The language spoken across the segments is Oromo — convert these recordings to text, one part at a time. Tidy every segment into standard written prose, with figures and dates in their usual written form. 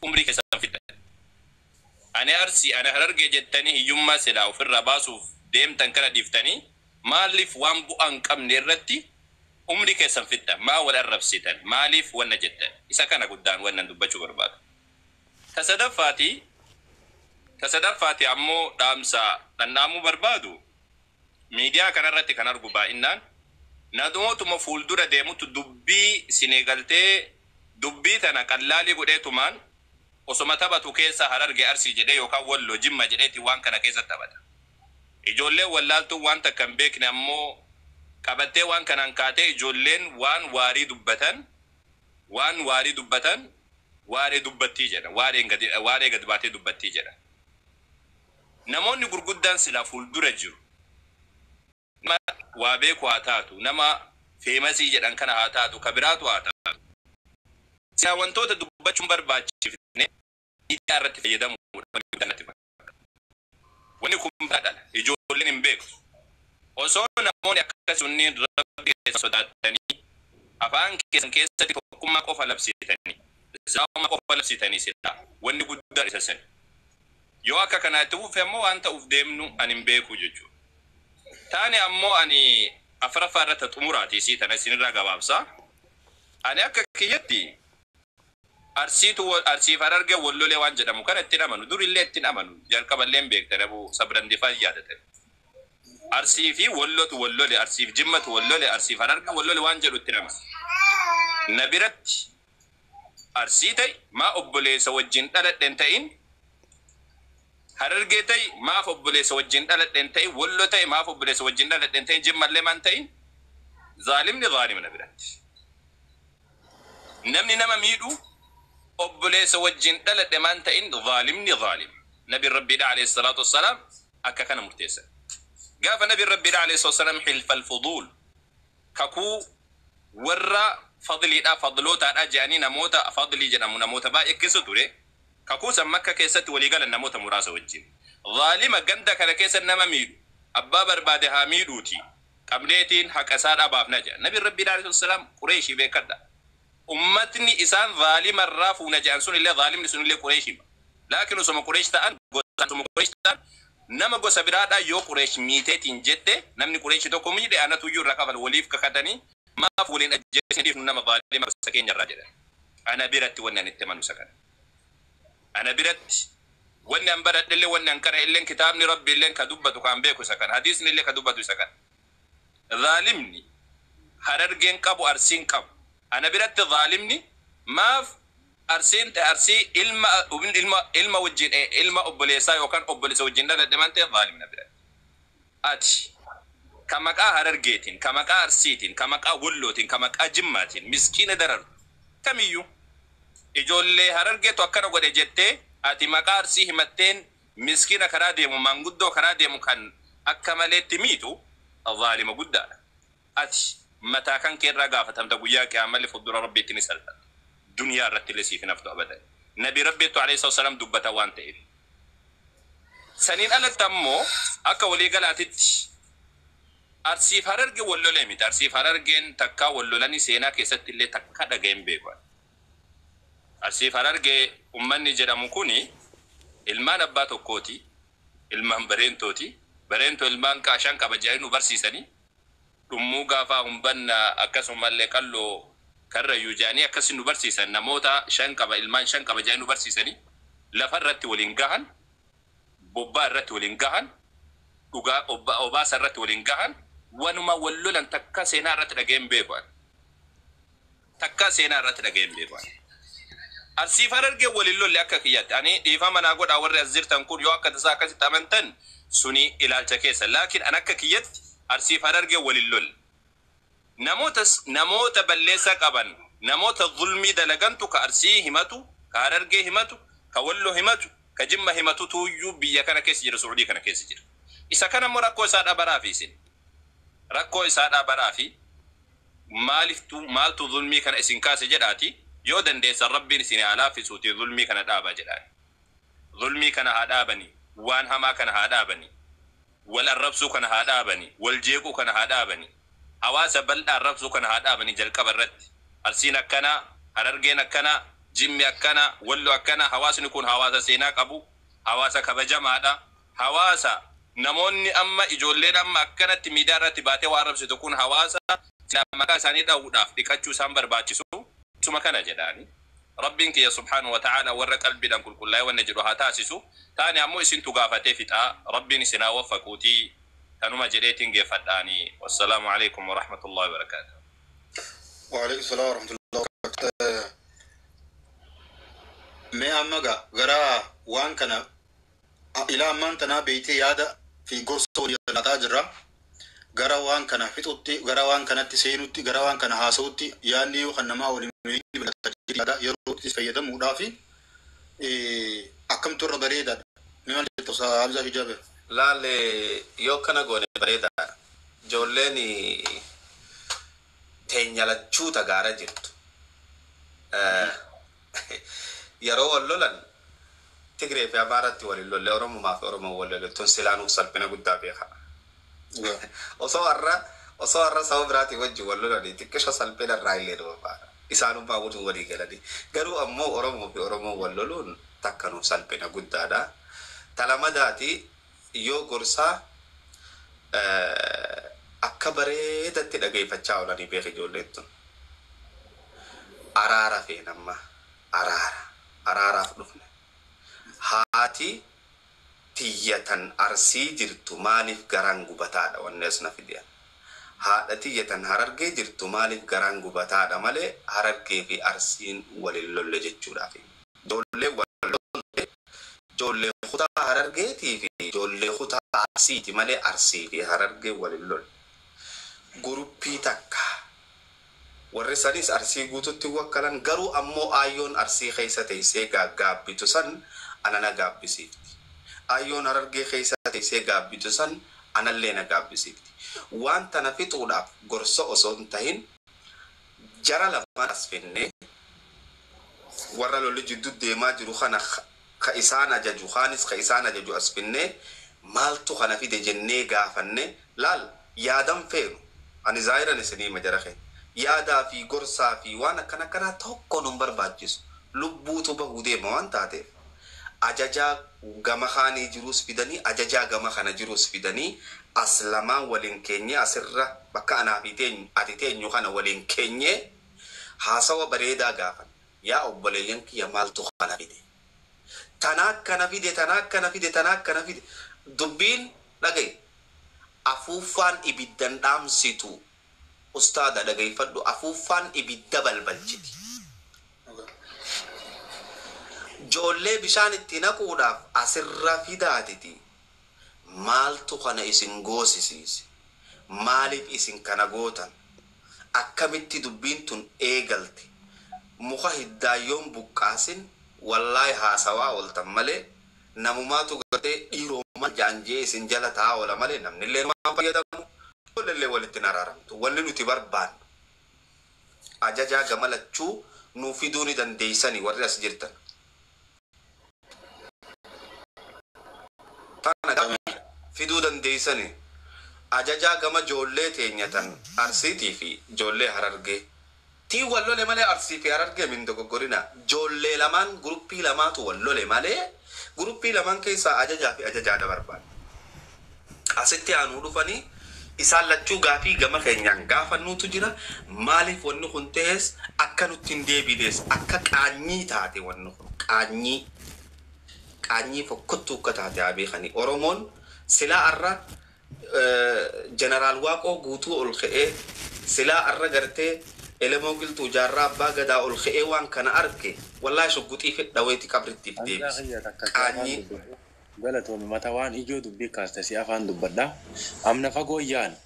Umrii keessan fixan? Ani Arsii, ani Harargee jettanii hiyyummaa silaa ofirraa baasuuf deemtan kana dhiiftanii, maaliif waan bu'aa hin qabne irratti umrii keessan fixxan? Maa wal arrabsitan? Maaliif wanna jettan? Isa kana guddaan wannan dubbachuu barbaadu. Ta sadaffaati ammoo dhaamsa dhandhaamuu barbaadu, miidiyaa kanarratti kan argu baay'inaan namootuma fuuldura deemutu dubbii sineegaltee, dubbii tana qallaalii godheetumaan osoma taphatu keessa Hararge, Arsii jedhee yookaan Walloo, Jimma jedheeti waan kana keessa taphata. Ijoolleen wallaaltuun waan takka hin beekne ammoo qabattee waan kanaan kaatee, ijoolleen waan waarii dubbatan, waan waarii dubbatan waaree dubbattii jedha, waareen gadi, waaree gadi baatee dubbattii jedha. Namoonni gurguddaan silaa fuuldura jiru. Nama waa beeku haa taatu, nama famous jedhan kana haa taatu, ka biraatu haa taatu. Silaa wantoota dubbachuun barbaachifne miidiyaa irratti fayyadamuudha. Wanni kun dhala. Ijoolleen hin beektu. Osoo namoonni akkas sunniin Rabbi keessa sodaatanii, afaan keessan keessatti tokkummaa qofa labsitanii, Islaamummaa qofa labsitanii, silaa wanni guddaan isa sani. Yoo akka kanaa itti fufe ammoo waan ta'uuf deemnu ani hin beeku jechuudha. Taane ammoo ani afuraffaa irratti xumuraati, isii tana isinirraa gabaabsaa. Ani akka kiyyatti Arsiitu Arsiif Harargee wallolee waan jedhamu kana ittiin amanu, durillee ittiin amanu, jalqaballee hin beektan, Abu Sabrandifaa yaadatan. Arsii fi Wallotu wallole, Arsiif Jimmatu wallole, Arsiif Harargee wallole waan jedhu ittiin amanu. Na biratti Arsii ta'e maa obboleessa wajjin dhaladhe hin ta'in, Harargee ta'e maaf obboleessa wajjin dhaladhe hin ta'in, Wallo ta'e maaf obboleessa wajjin dhaladhe hin ta'in, Jimmallee maan ta'in, zaalimni zaalima na biratti. Namni nama miidhu obboleessa wajjin dhaladhe maan ta'in, zaalimni zaalima. Nabi Rabbiidha alayhi salaatu wassalaam akka kana murteessan. Gaafa Nabi Rabbiidha alayhi salaatu wassalaam hilfal fuduul, kakuu warra fadliidha, fadlootaadha jedhanii, namoota fadlii jedhamu namoota baay'ee keessa ture, kakuu san Makka keessatti walii galan namoota muraasa wajjin. Zaalima ganda kana keessa nama miidhu, abbaa barbaade haa miidhuuti, qabneetiin haqa isaa dhabaafna jedha. Nabi Rabbiidha alayhi salaam Qureeshii beekadha. Ummatni isaan zaalima irraa fuuna jedhan sun illee, zaalimni sun illee Qureeshii. Laakiin osoma Qureesh ta'an, osoma Qureesh ta'an, nama gosa biraadhaa yoo Qureesh miiteetiin jette, namni Qureeshi tokko miidhe, anatu iyyuu irraa kafala waliif kakatanii, maaf waliin ajjeesanii nama zaalima gosa keenya irraa jedhan. Ana biratti wanni ani itti amanu isa kana. Ana biratti wanni an baradhe, wanni an qara illee, kitaabni Rabbi illee ka dubbatu kan beeku isa kana. Hadiisni illee ka dubbatu isa kana. Zaalimni Harargeen qabu, Arsiin qabu. Ana biratti zaalimni maaf Arsiin Arsii ilma ilma ilma wajjin, ilma obboleessaa yookaan obboleessa wajjin dhaladhe maan ta'e zaalimna biratti. Ati ka maqaa Harargeetiin, ka maqaa Arsiitiin, ka maqaa Wallootiin, ka maqaa Jimmaatiin miskiina darartu kamiyyuu, ijoollee Harargeetu akkana godhe jettee ati maqaa Arsii himatteen miskiina karaa deemu, maanguddoo karaa deemu kan akka maleetti miitu zaalima guddaadha. Ati mataa kan kee irraa gaafatamta guyyaa qiyaamalli, fuuldura Rabbiitti ni salphatta. Duniyaa irratti illee siif hin haftu abadan. Nabi Rabbiitu alayhi salaam dubbata waan ta'eef. Saniin alatti ammoo akka waliigalaatitti Arsiif Hararge wallolee miti. Arsiif Harargeen takkaa wallolanii seenaa keessatti illee takka dhaga'een beeku. Arsiif Harargee ummanni jedhamu kuni ilmaan abbaa tokkooti. Ilmaan Bareentooti. Bareentoo ilmaan qaashaan qaba jedhanii nu barsiisanii. Dhummuu gaafaa humbanna, akkasumallee Qalloo Karrayyuu jedhanii akkasi nu barsiisan, namoota shan qaba, ilmaan shan qaba jedhanii nu barsiisanii, lafa irratti waliin gahan, bobbaa irratti waliin gahan, dhugaa obaasa irratti waliin gahan, wanuma wal lolan takka seenaa irratti dhaga'een beeku. Takka seenaa irratti dhaga'een beeku. Arsiif Harargee waliin lolle akka kiyyaatti. Ani dhiifama naa godhaa, warri as jirtan kun yoo akka tasaa akkasitti amantan suni ilaalcha keessa. Laakiin an akka kiyyatti Arsiif Harargee waliin lolle. Namoota balleessaa qaban, namoota zulmii dalagantu ka Arsii himatu, ka Harargee himatu, ka Walloo himatu, ka Jimma himatu tuuyyuu biyya kana keessa jira, Suudii kana keessa jira. Isa kana immoo rakkoo isaa dhabaraa fi isin. Rakkoo isaa dhabaraa fi maaliftu maaltu zulmii kana isin kaase jedhaati, yoo dandeessan Rabbiin isin haa laaffisuuti zulmii kana dhaabaa jedhaani. Zulmii kana haa dhaabanii, waan hamaa kana haa dhaabanii, wal arrabsuu kana haa dhaabanii, wal jeequu kana haa dhaabanii, hawaasa bal'aa arrabsuu kana haa dhaabanii jalqaba irratti. Arsiin akkanaa, Harargeen akkanaa, Jimmi akkana, Wallo akkana, hawaasni kun hawaasa seenaa qabu, hawaasa kabajamaadha, hawaasa namoonni amma ijoolleen amma akkanatti miidiyaa irratti baatee waan arrabsitu kun hawaasa silaa maqaa isaanii dha'uudhaaf dhiqachuu isaan barbaachisu suma kana jedhaani. Rabbiin kiyya subhaanahu wa ta'ala warra qalbiidhaan qulqullaa'ee wanna jedhu haa taasisu. Taane ammoo isintu gaafatee fixaa. Rabbiin isin haa waffaquutii tanuma jedheetiin geeffadhaani. Wassalaamu alaikum wa rahmatullahi wa barakaatuh. Waalaikum salaam wa rahmatullahi wa barakatuh. Mee amma gara waan kana ilaa ammaan tanaa beeytee yaada fi gorsa walii laataa jirra. Gara waan kana fixutti, gara waan kanatti seenutti, gara waan kana haasa'utti yaadni yoo kan namaa waliin yaada yeroo itti fayyadamuudhaaf akkamtu irra bareedaadha. Mee maal jettu Hamzaa fi Jaabir? Laale yoo kana goone bareedaadha. Ijoolleen teenya lachuuta gaara jirtu. Yeroo wal lolan Tigree fi Amaaratti waliin lolle, Oromumaa fi Oromoon wal lolle, tun silaanuuf salphina guddaa beeka. Osoo har'a saba biraatii wajjin wal lolanii xiqqisho salphina irraa illee nama baara. Isaanummaa wajjin walii galanii. Garuu ammoo Oromoo fi Oromoon wal loluun takka nuuf salphina guddaadha. Talamadaati yoo gorsaa akka bareedatti dhageeffachaa oolanii beeka ijoolleen tun. Araara feena amma. Araara. Araaraaf dhufne. Haati tiyyatan Arsii jirtu maaliif garaan gubataadha wanni as na fidean. Haadha tiyyatan Harargee jirtu maaliif garaan gubataadha malee Harargee fi Arsiin waliin lolle jechuudhaaf. Ijoollee wal lolte ijoollee kutaa Harargeetii fi ijoollee kutaa Arsiiti malee Arsii fi Harargee waliin lolle. Guruppii takka. Warri sanis Arsii guututti wakkalan, garuu ammoo aayyoon Arsii keessa teessee gaabbitu san ana na gaabbisiifti. Aayyoon Harargee keessa teessee gaabbitu san anallee na gaabbisiifti. Waan tana fixuudhaaf gorsa osoo hin tahin jara lamaan as finnee warra lolli jidduu deemaa jiru kana ka isaan ajaju kaanis ka isaan ajaju as finnee maaltu kana fide jennee gaafanne. Laal, yaadan feenu ani zaahiran isinii majara kee yaadaa fi gorsaa fi waan akkana akkanaa tokko nun barbaachisu. Lubbuutu bahuu deema waan taateef ajajaa gama kaanii jiruus fidanii, ajajaa gama kana jiruus fidanii, as lamaan waliin keenye, asirra bakka anaa fi teenyu ati teenyu kana waliin keenye haasawa bareedaa gaafan. Yaa obboleeyyan kiyya, maaltu kana fide, tanaa akkana fide, tanaa akkana fide, tanaa akkana fide? Dubbiin dhagaye, afuuffaan ibiddan dhaamsitu. Ustaada, dhagayfadhu, afuuffaan ibidda balbalchiti. Joollee bishaan itti naquudhaaf asirra fidaatiti. Maaltu kana isin goosisiise? Maaliif isin kana gootan? Akkamitti dubbiin tun eegalte? Muka hiddaayyoon buqqaasin wallaahi haasawaa ooltan malee namumaatu gartee dhiiroomaa jaanjee isin jala taa'aa oola malee namnillee waan fayyadamu ijoollee walitti hin araaramtu. Wanni nuti barbaannu ajajaa gama lachuu nuu fiduu ni dandeeysanii warri as jirtan. Tana fiduu dandeeysanii ajajaa gama ijoollee teenyatan Arsiitii fi ijoollee Harargee. Tiin wal lole malee Arsii fi Harargee min dogoggorina. Ijoollee lamaan guruppii lamaatu wal lole malee guruppii lamaan keessaa ajajaa fi ajajaadha barbaada. Asitti aanuu dhufanii isaan lachuu gaafii gama keenyaan gaafannuutu jira. Maaliif wanni kun ta'es akka nutti hin deebinees akka qaanyii taate, wanni kun qaanyii qaanyii fokkottuu akka taate haa beekani. Oromoon silaa arra jeneraal Waaqoo Guutuu ol ka'ee, silaa arra gartee Elemoo Qilxuu Jaarraa Abbaa Gadaa ol ka'ee waan kana arge, wallaahi shugguxii fedhaweeti qabrittiif deebise. Qaanyii. Galatoomi, mata waan ijoo dubbii kaaste si afaan dubbadha. Amna fagoo yaan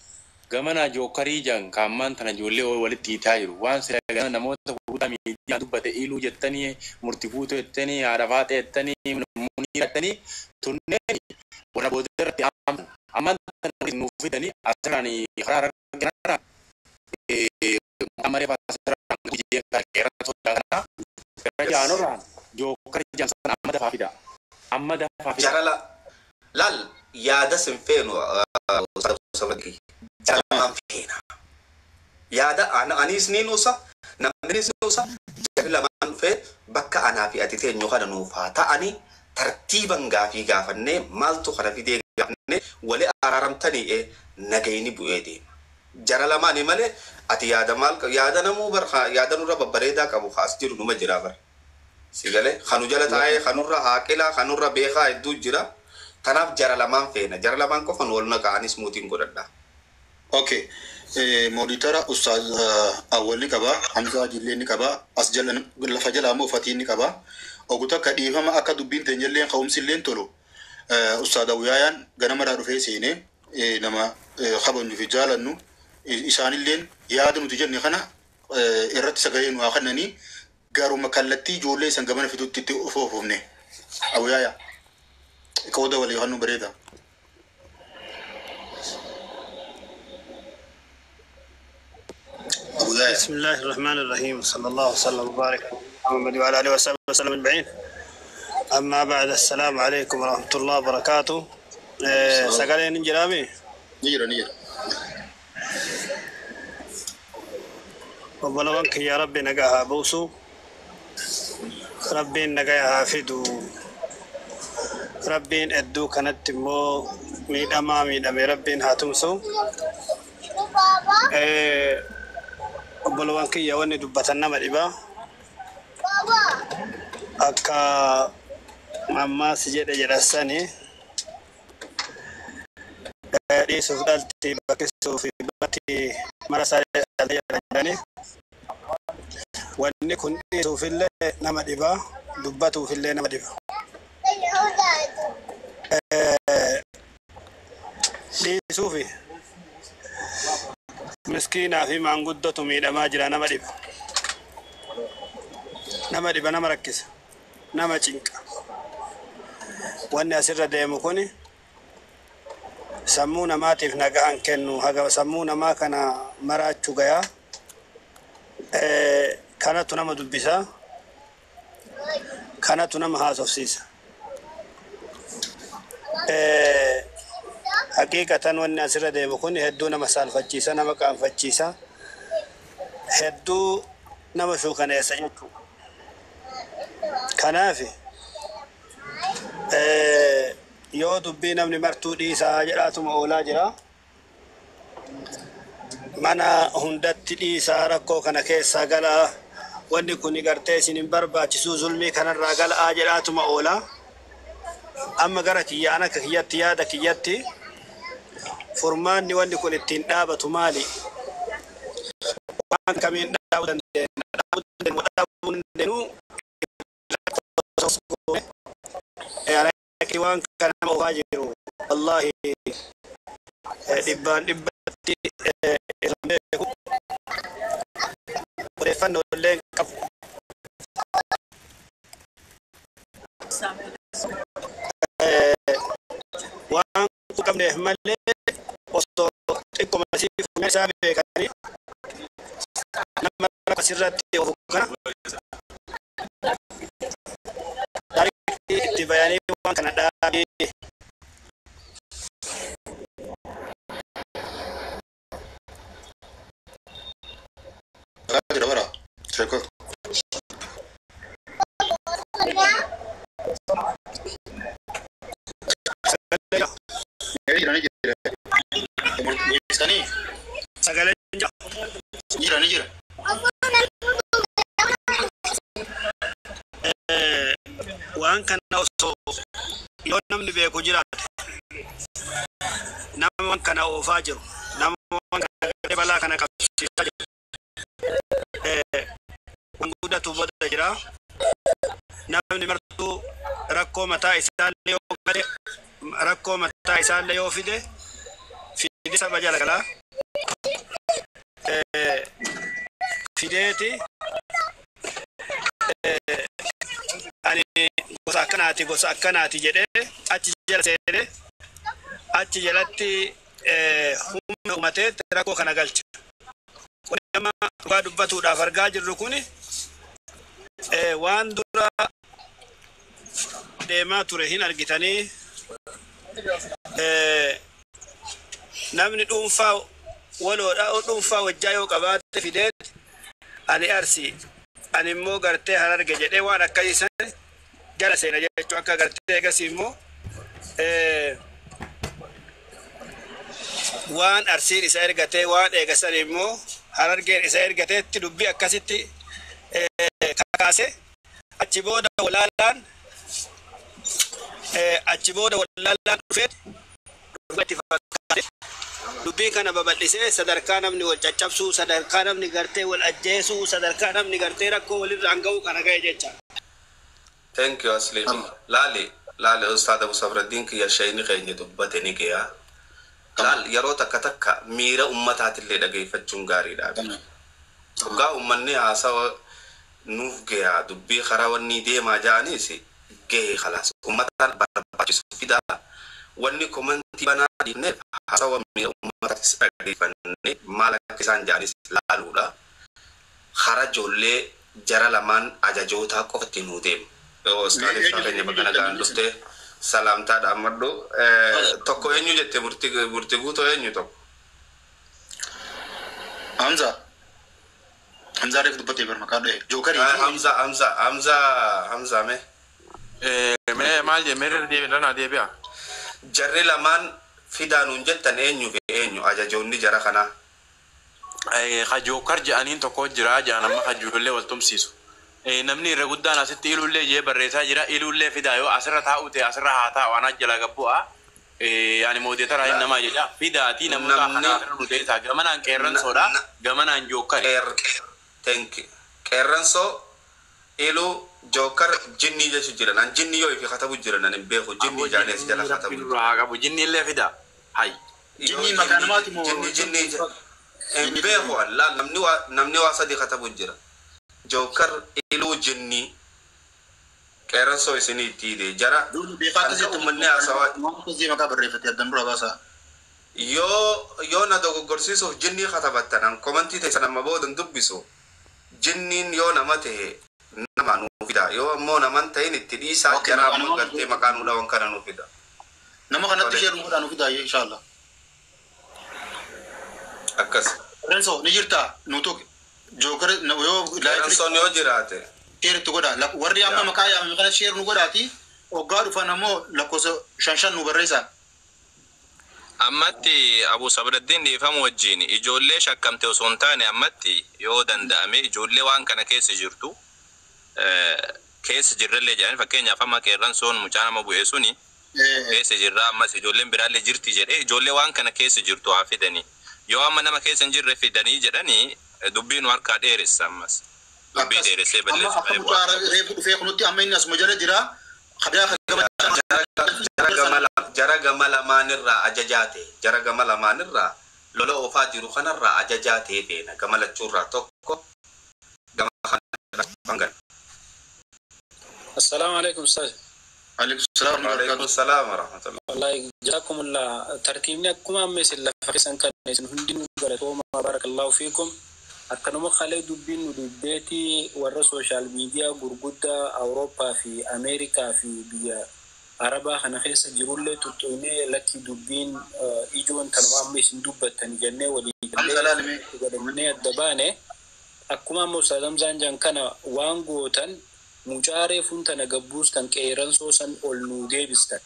gamana jookarii jan kaammaan tana ijoollee walitti hiitaa jiru. Waan sila gana namoota gurguddaa miidiyaa dubbate iluu jettanii, murti guutuu jettanii, haadha faaxee jettanii, munii jettanii, tunneen warra booda irratti ammaan tana nuuf fidanii asirraan karaa kanarraa amaree asirraan kana gara jaanorraan jookarii jan sana amma dafaa fida. Amma dafaa fida. Jarala laal, yaada sin feenu, jaramaan feena. Yaada anis ni nuusa, namnis ni nuusa, Jarri lamaan dhufee bakka anaa fi ati teenyu kana nuuf haa ta'ani tartiiban gaafii gaafannee maaltu kana fidee gaafannee wali araaramtanii nagayni bu'ee deema. Jara lamaanii malee ati yaada maal yaada namuu bar yaada nurra babbareedaa qabu kaas jiru numa jira bar. Si galee kanu jala taa'ee kanurra haaqilaa kanurra beekaa hedduu jira. Kanaaf jara lamaan feena jara lamaan qofan wal naqa'anis muutiin godhadha. Okay. Mooditara Ustaaz Awwal ni qaba, Hamzaa Jillee ni qaba, as jala lafa jalaa immoo Fatiin ni qaba. Ogu takka dhiifama akka dubbiin teenyallee ka'umsi illee tolu. Ustaaz Awwiyaayaan ganamarraa dhufee seenee nama kabajnu fi jaalannu isaanilleen yaada nuti jenne kana irratti sagalee nu haa kennanii garuma kallattii ijoollee isan gamana fidutti itti of oofne. Awwiyaayaa qooda walii hannu bareeda. Awwiyaaya. بسم الله الرحمن الرحيم، صلى الله وسلم وبارك على محمد وعلى اله وصحبه وسلم اجمعين. اما بعد، السلام عليكم ورحمه الله وبركاته. سقالين انجرامي Ni jira ni jira. وبلغنك يا ربي نقاها بوسو ربي نقاها فدو ربي ادو كانت مو ميد امامي دمي ربي هاتمسو. Obbolowwan kiyya, wanni dubbatan nama dhiba. Akka ammaas jedhe jedhasani dhiisuuf dhalti bakkisuu fi batti mara isaa jedhani. Wanni kun dhiisuufillee nama dhiba, dubbatuufillee nama dhiba. Dhiisuufi miskiinaa fi maanguddootu miidhamaa jira, nama dhiba. Nama dhiba, nama rakkisa, nama cinqa. Wanni asirra deemu kuni sammuu namaatiif nagaan kennu, haga sammuu namaa kana maraachuu gayaa. Kanatu nama dubbisa, kanatu nama haasofsiisa. Haqiiqatan wanni asirra deemu kun hedduu nama saalfachiisa, nama qaanfachiisa, hedduu nama shuukaneessa jechuudha. Kanaaf yoo dubbii namni martuu dhiisaa jedhaatuma oolaa jira. Mana hundatti dhiisaa, rakkoo kana keessaa galaa, wanni kun gartee isin hin barbaachisuu, zulmii kanarraa gala'aa jedhaatuma oolaa. Amma gara kiyyaan akka kiyyatti yaada kiyyatti furmaanni wanni kun ittiin dhaabatu maali? Waan kamiin dhaabuu dandeenya? Dhaabuu dandeenyu, dhaabuu dandeenyu waan kana nama oofaa jiru. Wallaahi dhibbaan dhibbatti irra beeku. Odeeffannoo illee hin qabu. Waan qabneef malee osoo xiqquma siif isaa beekanii nama asirratti ofu kana itti bayanii waan kana dhaabii. Jira bara. Sheekoo. Ni jira ni jira. Murteessanii Sagalee jira. ni jira ni jira. Waan kana osoo yoo namni beeku jiraate, nama waan kana oofaa jiru, nama waan kana balaa kana qabsiisaa jiru, waan guddatu booda jira. Namni martuu rakkoo mataa isaallee yoo gale, rakkoo mataa isaallee yoo fide fide saba jala galaa fideeti ani gosa akkanaati, gosa akkanaati jedhee achi jala seenee achi jalatti humna uumatee rakkoo kana galcha. Kun nama dhugaa dubbatuudhaaf argaa jirru kuni waan dura deemaa ture hin argitanii. Namni dhuunfaa waloodha dhuunfaa wajjaa yoo qabaate fideet ani Arsii Ani immoo gartee Hararge jedhee waan akkasii san jala seena jechuu akka gartee eegasii immoo waan Arsiin isa ergatee waan eegasan immoo Harargeen isa ergateetti dubbii akkasitti kakaase achi booda walaalaan dhufee itti fakkaate dubbii kana babal'isee sadarkaa namni wal caccabsuu sadarkaa namni gartee wal ajjeesuu sadarkaa namni gartee rakkoo walirraan ga'uu kana ga'e jecha. Thank you Asli. Laali Ustaad Abu Sabraddiin kiyya shayni keenya dubbate ni gayaa. Laal yeroo takka takka miira ummataatillee dhageeffachuun gaariidha. Dhugaa ummanni haasawa nuuf gayaa dubbii karaa wanni deemaa ja'aniis gahee khalaas ummataan barbaachisu fidaa wanni komantii banaa dhiifneef haasawa miira ummataatis dhageeffannee maal akka isaan ja'anis laaluudha. Karaa ijoollee jara lamaan ajajootaa qofatti nuu deemu. Ustaad ibsaa keenya bakka nagaan dhuftee salaamtaadha ammadhu. Tokko eenyu jette burti guutoo eenyu tokko? Hamza. Hamza reef dubbatee bar maqaa dha'e. Jookarii. Hamza mee. Mee maal jee mee deebi'a naa deebi'a. Jarri lamaan fidaa nuun jettan eenyu fi eenyu ajajoonni jara kanaa? Ka jookar jedhaniin tokko jira jedhan amma ka ijoollee wal tumsiisu. Namni irra guddaan asitti iluullee jee barreessaa jira iluullee fidaa yoo asirra taa'u ta'e asirra haa taa'u anaa jala gabbu'a. Ani moodeetara hin namaa jedha fidaatii namoota kana asirra nu teessaa gamanaan qeerransoodha gamanaan jookari. Thank you. Qeerransoo iluu jookar jinnii jechu jiran an jinnii yoo ifi katabu jiran an hin beeku jinnii jaanes jala katabu. Haa qabu jinnii illee fidaa. Hay. Jinnii maqaa namaati moo? Jinnii hin beeku laal namni waa sadi katabu jira. Jookar iluu jinnii qeerransoo isinii itti hidhe jara akka uummanni haasawaa. Maqaa barreeffate addan dura baasaa. Yoo na dogoggorsiisuuf jinnii katabattan an komantii ta'e sana amma booda hin dubbisu jinniin yoo nama ta'e nama nuu fida yoo ammoo naman ta'in itti dhiisaa jara ammoo gartee maqaa nuu dhawan kana nuu fida. Nama kanatti ishee dhufuudhaan nuu fida inshallah. Akkas. Renso ni jirta nu tuqe jookar yoo Rensoon yoo jiraate. Sheeritti godha warri amma maqaa yaamame kana sheer nu godhaati hoggaa dhufan ammoo lakkoofsa 5 nu barreessaa. Ammatti Abu Sabraddiin dhiifamu wajjin ijoollee shakkamte osoo hin taane ammatti yoo danda'ame ijoollee waan kana keessa jirtu keessa jirrellee jedhani fakkeenyaaf amma qeerransoon mucaa nama bu'e suni keessa jirra ammas ijoolleen biraallee jirti jedhee ijoollee waan kana keessa jirtu haa fidanii yoo amma nama keessa hin jirre fidanii jedhanii dubbii nu harkaa dheeressa ammas dubbii dheeressee balleessa. Amma akka mucaa reefu dhufee kunutti amma inni asuma jala jira kadaa Jara gama lamaanirraa ajajaa ta'e jara gama lamaanirraa lola oofaa jiru kanarraa ajajaa ta'e feena gama lachuurraa tokko gama kanarraa. Assalaamu alaikum ustaaz. Alaikum salaam wa Alaikum salaam wa rahmatullah. Wallahi jazakumullah tartiibni akkuma amma isin lafa keessan kan isin hundinuu galatooma barakallahu fiikum. Akkanuma kalee dubbiin nu dubbeetii warra sooshaal miidiyaa gurguddaa Awurooppaa fi Ameerikaa fi biyya Arabaa kana keessa jirullee tuttuunee lakki dubbiin ijoon tanuma amma isin dubbattan jennee walii godhamnee adda baane akkuma amma Ustaaz Hamzaan jedhan kana waan gootan mucaa reefuun tana gabbuustan qeerransoo san ol nuu deebistan.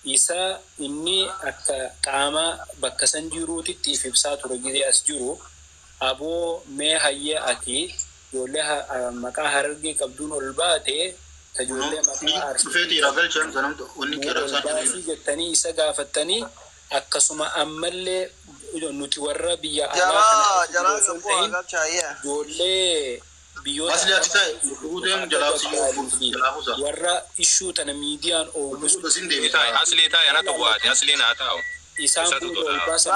Isa inni akka qaama bakka san jiruutitti if ibsaa ture gizee as jiru aboo mee hayyee ati ijoollee maqaa Harargee qabduun ol baate tajoollee maqaa Arsii jettanii isa gaafattanii akkasuma ammallee nuti warra biyya alaa kana ijoollee biyyoota warra ishuu tana miidiyaan oomishu. Aslii taa'e anatu bu'aati asliin haa taa'u. Isaan booda ol baasan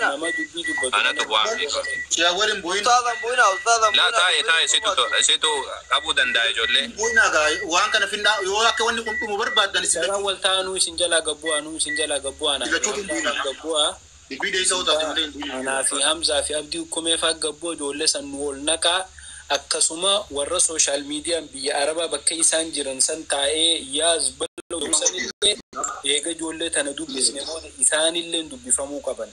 nama dubbii dubbatu. Anatu bu'aati. Laa taa'e taa'e situ qabuu danda'a ijoollee. Waan kana findaa yoo akka wanni kun dhumu barbaaddan isin Saraan wal taa'anuu isin jalaa gabbu'aa nuu isin jalaa gabbu'aa naa gabbu'aa. Anaa fi Hamzaa fi Abdii Ukkumee fa'aa gabbu'aa ijoollee san nu ol naqaa. Akkasuma warra sooshaal miidiyaan biyya Arabaa bakka isaan jiran san taa'ee yaaz bal'oo sanillee eega ijoollee tana dubbisne booda isaanillee dubbifamuu qaban.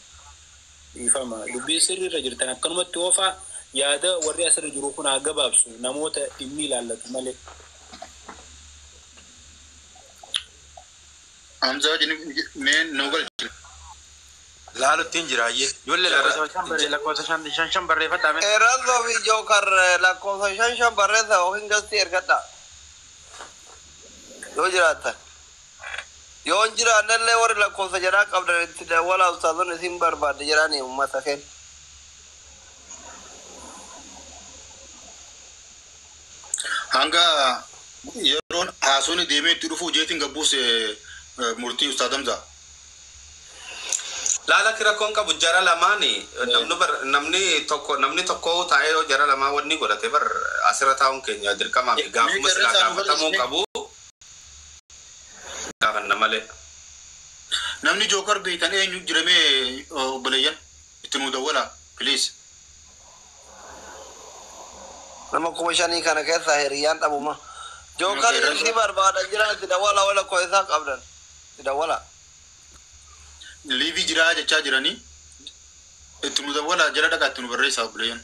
Dhiifama. Dubbii sirriirra jirtan akkanumatti oofaa Yaada warri asirra jiru kun haa gabaabsu, namoota dhimmi ilaallatu malee. Hamzaa mee nu galchi. Laaluttiin jiraayyee. Ijoollee lakkoofsa shan barree lakkoofsa shan shan shan barreeffadhaa mee. Qeerransoo fi Jookar lakkoofsa shan shan barreessa yookiin gastii ergadha. Yoo jiraattan. Yoo hin jiraannellee warri lakkoofsa jaraa qabdan itti dawwalaa, ustaazonni isin barbaadde jedhanii uummata keenya. Hanga yeroon haasonni deemee itti dhufuu jeetiin gabbuus murtii Ustaaz Hamzaa. Laala rakkoon qabu jara lamaani, namni bar namni tokko taa'ee yoo jara lamaa wanni godhate bar asirra taa'uun keenya dirqamaa fi gaafuma silaa gaafatamuu qabu gaafanna malee. Namni Jookar beektan eenyu jiramee, obboleeyyan, itti nuu dawwalaa, please. Nama 5,000 kana keessaa hiriyyaan dhabuma. Jookar itti barbaadan jiran itti dawwalaa, wala lakkoofsa isaa qabdan. Itti dawwalaa. Live jiraa jechaa jiranii, itti nu dawwalaa, jala dhaqaa itti nu barreessaa, obboleeyyan.